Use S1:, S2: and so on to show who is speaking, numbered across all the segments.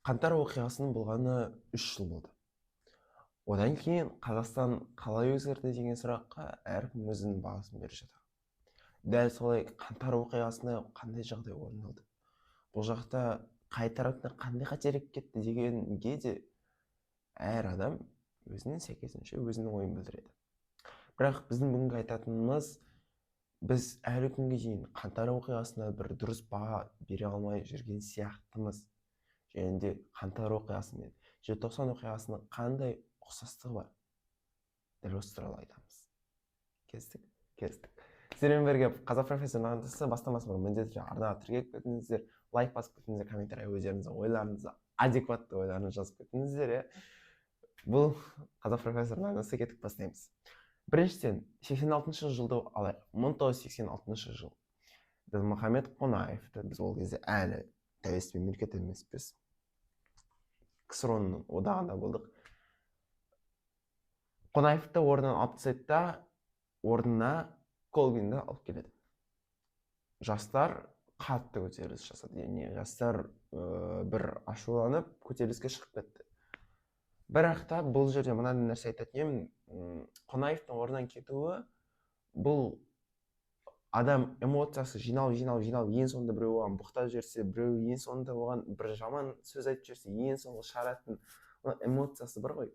S1: Қаңтар оқиғасының болғаны 3 жыл болды. Одан кейін Қазақстан қалай өзгерді деген сұраққа әркім өзінің бағасын беріп жатыр. Дәл солай қаңтар оқиғасында қандай жағдай орын алды, бұл жақта қай тараптан қандай қателік кетті дегенге де әр адам өзінің сәйкесінше өзінің ойын білдіреді. Бірақ біздің бүгінгі айтатынымыз, біз әлі күнге дейін қаңтар оқиғасына бір дұрыс баға бере алмай жүрген сияқтымыз. Және де қаңтар оқиғасы мен желтоқсан оқиғасының қандай ұқсастығы бар, дәл осы туралы айтамыз. Келістік? Келістік. Сіздермен бірге Қазақ профессор арнасы. Бастамасы бұрын міндетті түрде арнаға тіркеліп кетіңіздер, лайк басып кетіңіздер, комментарий өздеріңіздің ойларыңызды, адекватты ойларыңызды жазып кетіңіздер. Иә, бұл Қазақ профессор арнасы. Кеттік, бастаймыз. Біріншіден, 86 жылды алайық. 1986 жыл. Дінмұхамед Қонаевты, біз ол кезде әлі тәуелсіз мемлекет емеспіз, КСРО-ның одағында болдық. Қонаевты орнынан алып тастайды да, орнына Колбинді алып келеді. Жастар қатты көтеріліс жасады, яғни жастар бір ашуланып көтеріліске шығып кетті. Бірақ та бұл жерде мынандай нәрсе айтатын едім: Қонаевтың орнынан кетуі бұл адам эмоциясы жиналып, жиналып, жиналып, ең соңында біреу оған боқтап жіберсе, біреу ең соңында оған бір жаман сөз айтып жіберсе, ең соңғы шығаратын эмоциясы бар ғой,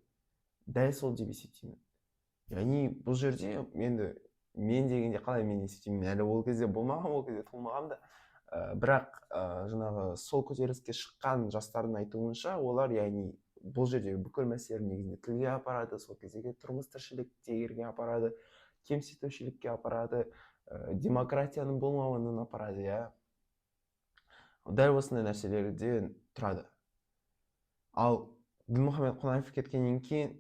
S1: дәл сол деп есептеймін. Яғни бұл жерде енді мен дегенде қалай мен есептеймін, әлі ол кезде болмаған, ол кезде туылмағанмын да. Бірақ жаңағы сол көтеріліске шыққан жастардың айтуынша, олар, яғни бұл жердегі бүкіл мәселелер негізінде тілге апарады, сол кездегі тұрмыс тіршіліктерге апарады, кемсітушілікке апарады, демократияның болмауынан апарады, иә, дәл осындай нәрселерден тұрады. Ал Дінмұхамед Қонаев кеткеннен кейін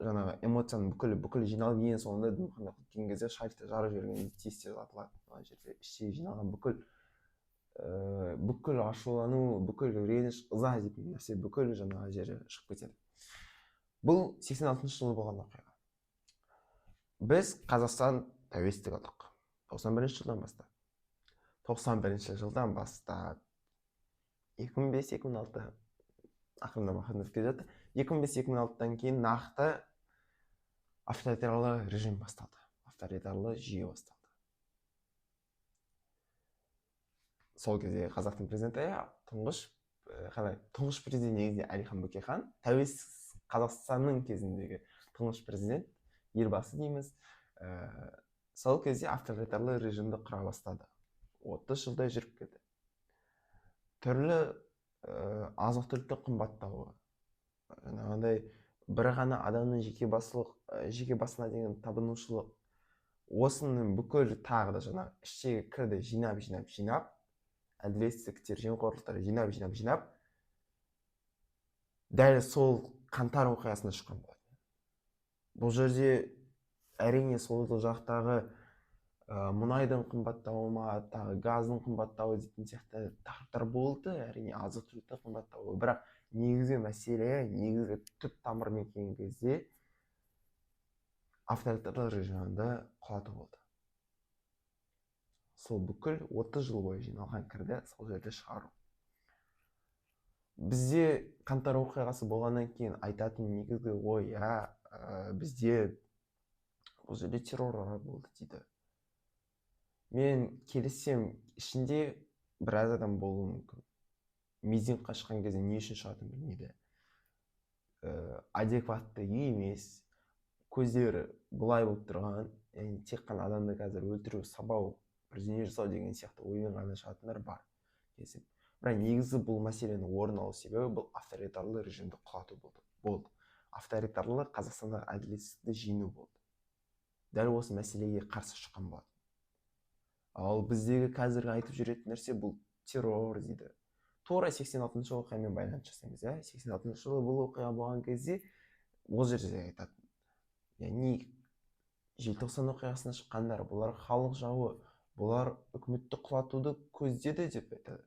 S1: жаңағы эмоцияның бүкілі жиналып, ең соңында Дінмұхамед кеткен кезде шарикті жарып жіберген тез тез атылады. Ана жерде іште жиналған бүкіл ашулану, бүкіл реніш, ыза дейтін нәрсе бүкіл жаңағы жері шығып кетеді. Бұл 86 жылы болған оқиға. Біз Қазақстан тәуелсіздік алдық 91 жылдан бастап. 91 жылдан бастап 2005, 2006, ақырындап ақырындап келе жатыр. 2005, 2006-дан кейін нақты авторитарлы режим басталды, авторитарлы жүйе басталды. Сол кезде қазақтың президенті, тұңғыш, қалай, тұңғыш президент негізінде Әлихан Бөкейхан, тәуелсіз Қазақстанның кезіндегі тұңғыш президент, елбасы дейміз. Сол кезде авторитарлы режимді құра бастады. 30 жылдай жүріп келді. Түрлі азық-түліктің қымбаттауы, жаңағындай бір ғана адамның жеке басылық, жеке басына деген табынушылық, осының бүкіл тағы да жаңағы іштегі кірді жинап, жинап, жинап, әділетсіздіктер, жемқорлықтар жинап, жинап, жинап, дәл сол қаңтар оқиғасына шыққан болатын. Бұл жерде әрине сол жақтағы мұнайдың қымбаттауы ма, тағы газдың қымбаттауы дейтін сияқты тақырыптар болды, әрине азық-түліктің қымбаттауы. Бірақ негізгі мәселе, негізгі түп тамырымен келген кезде авторитарлы режимді құлату болды. Сол бүкіл 30 жыл бойы жиналған кірді сол жерде шығару. Бізде қаңтар оқиғасы болғаннан кейін айтатын негізгі ой, бізде бұл жерде террор болды дейді. Мен келіссем, ішінде біраз адам болуы мүмкін. Митингқа шыққан кезде не үшін шығатынын білмейді, адекватты емес, көздері былай болып тұрған, яғни тек қана адамды қазір өлтіру, сабау, бірдеңе жасау деген сияқты оймен ғана шығатындар бар, келісемін. Бірақ негізі бұл мәселенің орын алу себебі бұл авторитарлы режимді құлату болды. Авторитарлы Қазақстандағы әділетсіздікті жеңу болды. Дәл осы мәселеге қарсы шыққан болатын. Ал біздегі қазіргі айтып жүретін нәрсе бұл террор дейді. Тура 86 оқиғамен байланыс жасаймыз, иә. 86 жылы бұл оқиға болған кезде ол жерде айтатын, яғни желтоқсан оқиғасына шыққандар бұлар халық жауы, бұлар үкіметті құлатуды көздеді деп айтады,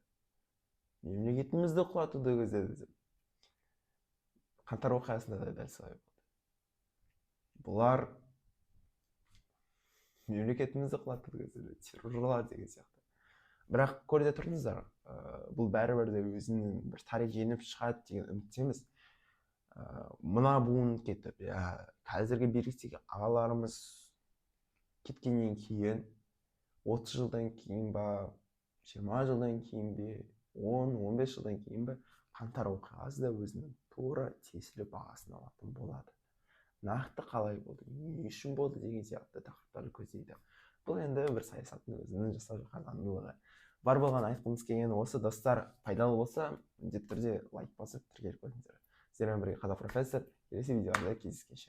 S1: мемлекетімізді құлатуды көздеді деп. Қаңтар оқиғасында да дәл солай болды. Бұлар мемлекетімізді құлатуды көздеді, террорлар деген сияқты. Бірақ көре де тұрдыңыздар, бұл бәрібір де өзінің бір тарих жеңіп шығады деген үміттеміз. Мына буын кетіп, иә, қазіргі биліктегі ағаларымыз кеткеннен кейін 30 жылдан кейін ба, 20 жылдан кейін бе, 10-15 жылдан кейін бе, Қаңтар оқиғасы да өзінің тура тиесілі бағасын алатын болады. Нақты қалай болды, не үшін болды деген сияқты тақырыптарды көздейді. Бұл енді бір саясаттың өзінің жасап жатқан заңдылығы. Бар болған айтқымыз келгені осы, достар. Пайдалы болса, міндетті түрде лайк басып, тіркеліп қойыңыздар. Сіздермен бірге Қазақ Профессор. Келесі видеоларда кездескенше.